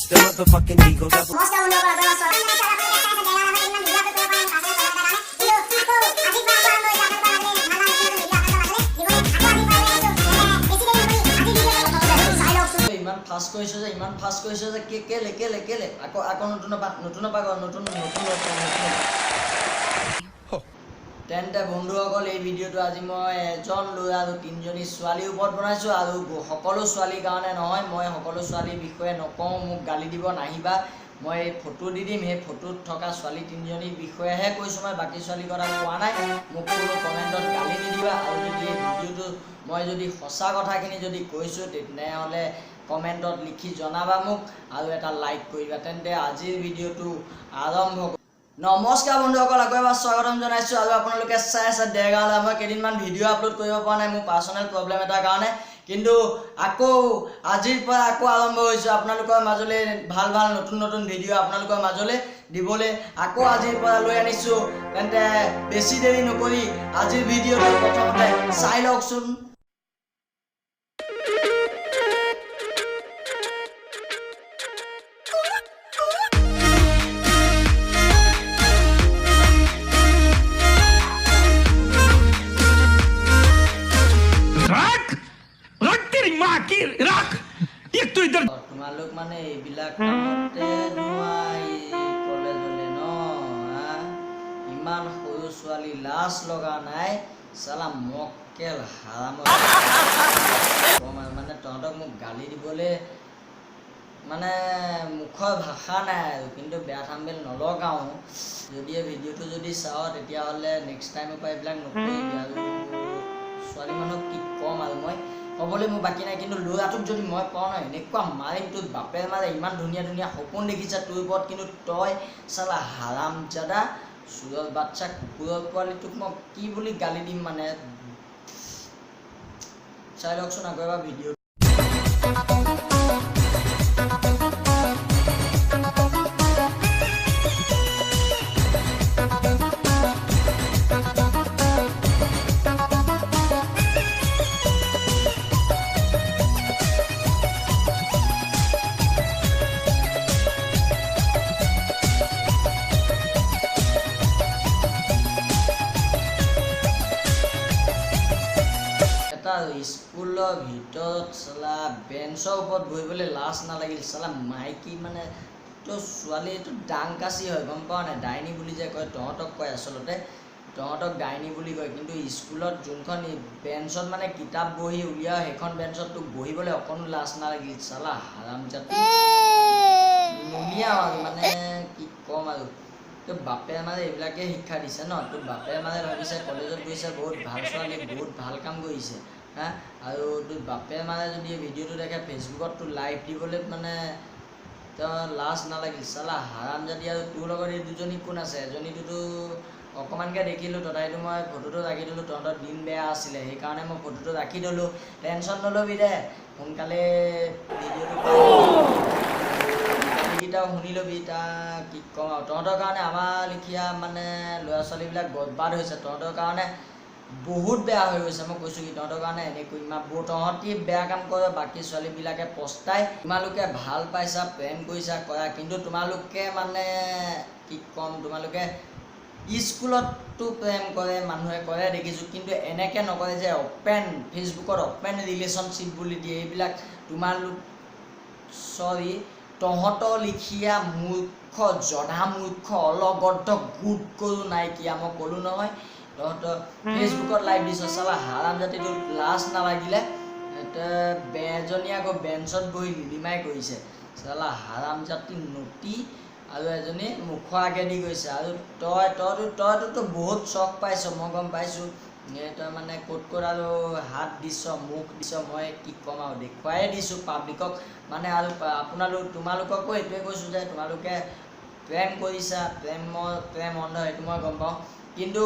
The motherfucking Eagle Double. নমস্কাৰ বন্ধুসকল, আপোনালোক চৰকাৰ ইমান ফাষ্ট কৰিছ যে, ইমান ফাষ্ট কৰিছ যে, কেলে কেলে কেলে? আকৌ আকৌ নতুনৰ পৰা, নতুনৰ পৰা কৰ, নতুন নতুন নতুন নতুন। তেন্তে বন্ধুসকল, এই ভিডিঅ'টো আজি মই এজন ল'ৰা আৰু তিনিজনী ছোৱালীৰ ওপৰত বনাইছোঁ। আৰু সকলো ছোৱালীৰ কাৰণে নহয়, মই সকলো ছোৱালীৰ বিষয়ে নকওঁ, মোক গালি দিব নাহিবা। মই ফটো দি দিম, সেই ফটোত থকা ছোৱালী তিনিজনীৰ বিষয়েহে কৈছোঁ, মই বাকী ছোৱালীৰ কথা কোৱা নাই। মোক কোনো কমেণ্টত গালি নিদিবা। আৰু যদি এই ভিডিঅ'টো মই যদি সঁচা কথাখিনি যদি কৈছোঁ, তেনেহ'লে কমেণ্টত লিখি জনাবা মোক আৰু এটা লাইক কৰিবা। তেন্তে আজিৰ ভিডিঅ'টো আৰম্ভ। নমস্কাৰ বন্ধুসকল, আকৌ এবাৰ স্বাগতম জনাইছোঁ আৰু আপোনালোকে চাই আছে দেৰগাঁৱলৈ। মই কেইদিনমান ভিডিঅ' আপলোড কৰিব পৰা নাই মোৰ পাৰ্চনেল প্ৰব্লেম এটাৰ কাৰণে, কিন্তু আকৌ আজিৰ পৰা আকৌ আৰম্ভ হৈছোঁ আপোনালোকৰ মাজলৈ ভাল ভাল নতুন নতুন ভিডিঅ' আপোনালোকৰ মাজলৈ দিবলৈ আকৌ আজিৰ পৰা লৈ আনিছোঁ। তেন্তে বেছি দেৰি নকৰি আজিৰ ভিডিঅ'টো প্ৰথমতে চাই লওকচোন। रख रख, तेरी माँ की रख, एक तो इधर। তোমালোক মানে এইবিলাক কামতে যোৱা এই কলেজলে ন? হা, ইমান সৰু ছোৱালী, লাজ লগা নাই? চালা মক্কেল হাৰাম, মানে তহঁতক মোক গালি দিবলৈ মানে মুখৰ ভাষা নাই আৰু, কিন্তু বেয়া থাম্বেল নলগাওঁ। যদি এই ভিডিঅ'টো যদি চাওঁ, তেতিয়াহ'লে নেক্সট টাইমৰ পৰা এইবিলাক নকৰিবি। আৰু ছোৱালী মানুহক কি ক'ম আৰু, মই ক'বলৈ মোৰ বাকী নাই। কিন্তু ল'ৰাটোক যদি মই পাওঁ ন, এনেকুৱা মাৰিম। তোৰ বাপেৰ মাৰে ইমান ধুনীয়া ধুনীয়া সপোন দেখিছে তোৰ ওপৰত, কিন্তু তই চালা হাৰাম জাদা, চোৰৰ বাচ্চা, কুকুৰৰ পোৱালি, তোক মই কি বুলি গালি দিম মানে। চাই লওকচোন আকৌ এবাৰ ভিডিঅ'। এটা স্কুলৰ ভিতৰত চালা বেঞ্চৰ ওপৰত বহিবলৈ লাজ নালাগিল? চালা মাইকী মানে তোৰ ছোৱালী, এইটো ডাং কাচি হয়, গম পাৱ নাই? ডাইনী বুলি যে কয়, তহঁতক কয়, আচলতে তহঁতক ডাইনী বুলি কয়। কিন্তু স্কুলত যোনখন বেঞ্চত মানে কিতাপ বহি উলিয়াও, সেইখন বেঞ্চত তোক বহিবলৈ অকণো লাজ নালাগিল? চালা হাৰামজাতি, নুলিয়াও আৰু, মানে কি ক'ম আৰু। তোৰ বাপে মানে এইবিলাকে শিক্ষা দিছে ন? তোৰ বাপে মানে ভাবিছে কলেজত গৈছে, বহুত ভাল ছোৱালী, বহুত ভাল কাম কৰিছে। হা, আৰু তোৰ বাপে মানে যদি এই ভিডিঅ'টো দেখে, ফেচবুকত তোৰ লাইভ দিবলৈ মানে তই লাজ নালাগিল? চালা হাৰামজাতি। আৰু তোৰ লগত এই দুজনী কোন আছে? এজনীটোতো অকণমানকৈ দেখিলোঁ, তথাপিতো মই ফটোটো ৰাখি থ'লোঁ। তহঁতৰ দিন বেয়া আছিলে, সেইকাৰণে মই ফটোটো ৰাখি থ'লোঁ। টেনশ্যন নল'বি দে, সোনকালে ভিডিঅ'টো পাই গালিকেইটাও শুনি ল'বি। তাৰ কি ক'ম আৰু, তহঁতৰ কাৰণে আমাৰ লিখীয়া মানে ল'ৰা ছোৱালীবিলাক বৰবাদ হৈছে। তহঁতৰ কাৰণে বহুত বেয়া হৈ গৈছে। মই কৈছোঁ কি, তহঁতৰ কাৰণে এনেকৈ ইমান তহঁতি বেয়া কাম কৰ, বাকী ছোৱালীবিলাকে পস্তাই। তোমালোকে ভাল পাইছা, প্ৰেম কৰিছা, কৰা, কিন্তু তোমালোকে মানে কি ক'ম, তোমালোকে স্কুলততো প্ৰেম কৰে মানুহে, কৰে দেখিছোঁ, কিন্তু এনেকৈ নকৰে যে অ'পেন ফেচবুকত অ'পেন ৰিলেশ্যনশ্বিপ বুলি দিয়ে। এইবিলাক তোমালোক, চৰি, তহঁতৰ লিখীয়া মূৰ্খ, জধা মূৰ্খ, অলগদ্ধ গোট গৰু নাইকিয়া। মই ক'লো নহয়, তহঁতৰ ফেচবুকত লাইভ দিছ, চালা হাৰাম জাতিটো, লাজ নালাগিলে? এজনী আকৌ বেঞ্চত বহি লিলিমাই কৰিছে, চালা হাৰাম জাতি নতি, আৰু এজনী মুখৰ আগেদি গৈছে। আৰু তই তইতো বহুত চখ পাইছ, মই গম পাইছোঁ। এই তই মানে ক'ত ক'ত আৰু হাত দিছ, মুখ দিছ, মই কি ক'ম আৰু, দেখুৱাই দিছোঁ পাব্লিকক মানে। আৰু আপোনালোক তোমালোককো এইটোৱে কৈছোঁ যে তোমালোকে প্ৰেম কৰিছা, প্ৰেমৰ প্ৰেম অন্ধ, সেইটো মই গম পাওঁ, কিন্তু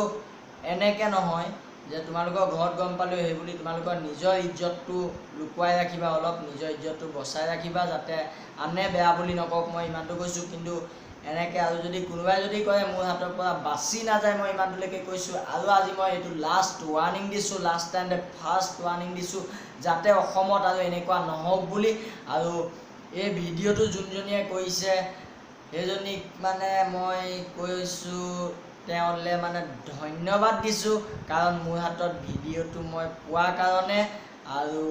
এনেকৈ নহয় যে তোমালোকৰ ঘৰত গম পালেও সেইবুলি তোমালোকৰ নিজৰ ইজ্জতটো লুকুৱাই ৰাখিবা, অলপ নিজৰ ইজ্জতটো বচাই ৰাখিবা, যাতে আনে বেয়া বুলি নকওক, মই ইমানটো কৈছোঁ। কিন্তু এনেকৈ আৰু যদি কোনোবাই যদি কয়, মোৰ হাতৰ পৰা বাচি নাযায়, মই ইমানটোলৈকে কৈছোঁ। আৰু আজি মই এইটো লাষ্ট ৱাৰ্ণিং দিছোঁ, লাষ্ট এণ্ড ফাৰ্ষ্ট ৱাৰ্ণিং দিছোঁ, যাতে অসমত আৰু এনেকুৱা নহওক বুলি। আৰু এই ভিডিঅ'টো যোনজনীয়ে কৰিছে সেইজনীক মানে মই কৈছোঁ, তেওঁলৈ মানে ধন্যবাদ দিছোঁ, কাৰণ মোৰ হাতত ভিডিঅ'টো মই পোৱা কাৰণে। আৰু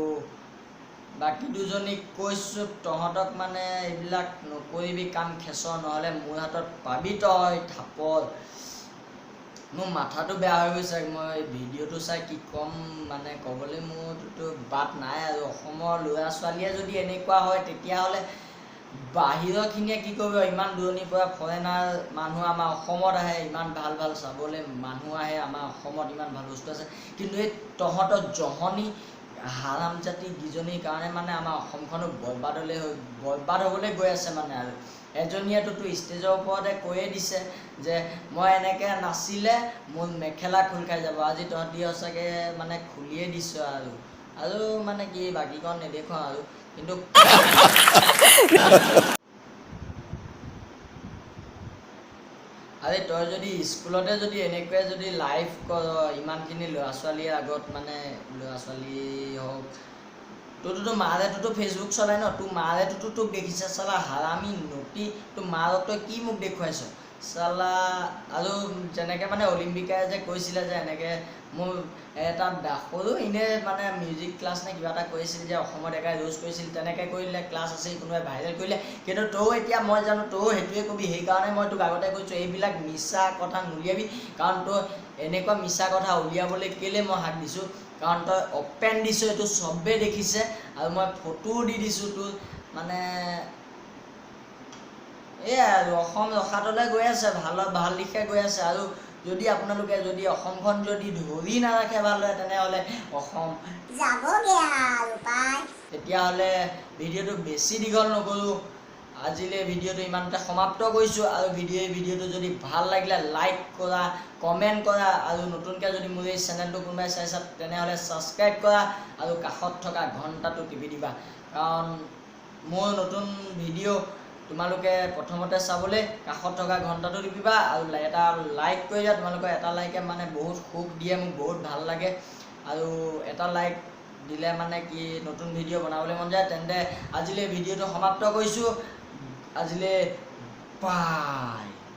বাকী দুজনীক কৈছোঁ, তহঁতক মানে এইবিলাক নকৰিবি কাম খেচৰ, নহ'লে মোৰ হাতত পাবি তই থাপৰ। মোৰ মাথাটো বেয়া হৈ গৈছে, মই ভিডিঅ'টো চাই কি ক'ম মানে ক'বলৈ মোৰতো বাট নাই। আৰু অসমৰ ল'ৰা ছোৱালীয়ে যদি এনেকুৱা হয় তেতিয়াহ'লে বাহিৰৰখিনিয়ে কি কৰিব? ইমান দূৰণিৰ পৰা ফৰেনাৰ মানুহ আমাৰ অসমত আহে, ইমান ভাল ভাল চাবলৈ মানুহ আহে, আমাৰ অসমত ইমান ভাল বস্তু আছে, কিন্তু এই তহঁতৰ জহনী হাৰাম জাতি গিজনীৰ কাৰণে মানে আমাৰ অসমখনো বৰবাদ হ'বলৈ গৈ আছে মানে। আৰু এজনীয়েতো ষ্টেজৰ ওপৰতে কৈয়ে দিছে যে মই এনেকৈ নাচিলে মোৰ মেখেলা খোল খাই যাব। আজি তহঁতি সঁচাকৈ মানে খুলিয়ে দিছ আৰু। আৰু মানে কি বাকীকণ নেদেখুৱাওঁ আৰু, কিন্তু আৰে তই যদি স্কুলতে যদি এনেকুৱাই যদি লাইভ কৰ ইমানখিনি ল'ৰা ছোৱালীৰ আগত, মানে ল'ৰা ছোৱালী হওক, তোৰতো মাৰেটোতো ফেচবুক চলাই ন, তোৰ মাৰেটোতো তোক দেখিছে চালা হাৰামি নতি, তোৰ মাৰক তই কি মোক দেখুৱাইছ চালা। আৰু যেনেকৈ মানে অলিম্পিকাই যে কৈছিলে যে এনেকৈ মোৰ এটা সৰু এনেই মানে মিউজিক ক্লাছ নে কিবা এটা কৰিছিল যে অসমত একাই ৰোজ কৰিছিল, তেনেকৈ কৰিলে ক্লাছ আছিল, কোনোবাই ভাইৰেল কৰিলে। কিন্তু তয়ো এতিয়া মই জানো তয়ো সেইটোৱে কবি, সেইকাৰণে মই তোক আগতে কৈছোঁ এইবিলাক মিছা কথা নুলিয়াবি। কাৰণ তই এনেকুৱা মিছা কথা উলিয়াবলৈ কেলৈ মই হাক দিছোঁ, কাৰণ তই অপেন দিছ, এইটো চবেই দেখিছে, আৰু মই ফটোও দি দিছোঁ তোৰ। মানে এয়াই আৰু অসম ৰসাতলে গৈ আছে, ভাল ভাল দিশে গৈ আছে। আৰু যদি আপোনালোকে যদি অসমখন যদি ধৰি নাৰাখে ভালদৰে, তেনেহ'লে অসম যাবগে আৰু পাই। তেতিয়াহ'লে ভিডিঅ'টো বেছি দীঘল নকৰোঁ, আজিলৈ ভিডিঅ'টো ইমানতে সমাপ্ত কৰিছোঁ। আৰু ভিডিঅ'টো যদি ভাল লাগিলে লাইক কৰা, কমেণ্ট কৰা, আৰু নতুনকৈ যদি মোৰ এই চেনেলটো কোনোবাই চাইছা তেনেহ'লে ছাবস্ক্ৰাইব কৰা আৰু কাষত থকা ঘণ্টাটো টিপি দিবা, কাৰণ মোৰ নতুন ভিডিঅ' তোমালোকে প্ৰথমতে চাবলৈ কাষত থকা ঘণ্টাটো টিপিবা আৰু এটা লাইক কৰি দিয়া। তোমালোকৰ এটা লাইকে মানে বহুত সুখ দিয়ে, মোক বহুত ভাল লাগে। আৰু এটা লাইক দিলে মানে কি নতুন ভিডিঅ' বনাবলৈ মন যায়। তেন্তে আজিলৈ ভিডিঅ'টো সমাপ্ত কৰিছোঁ, আজিলৈ বাই।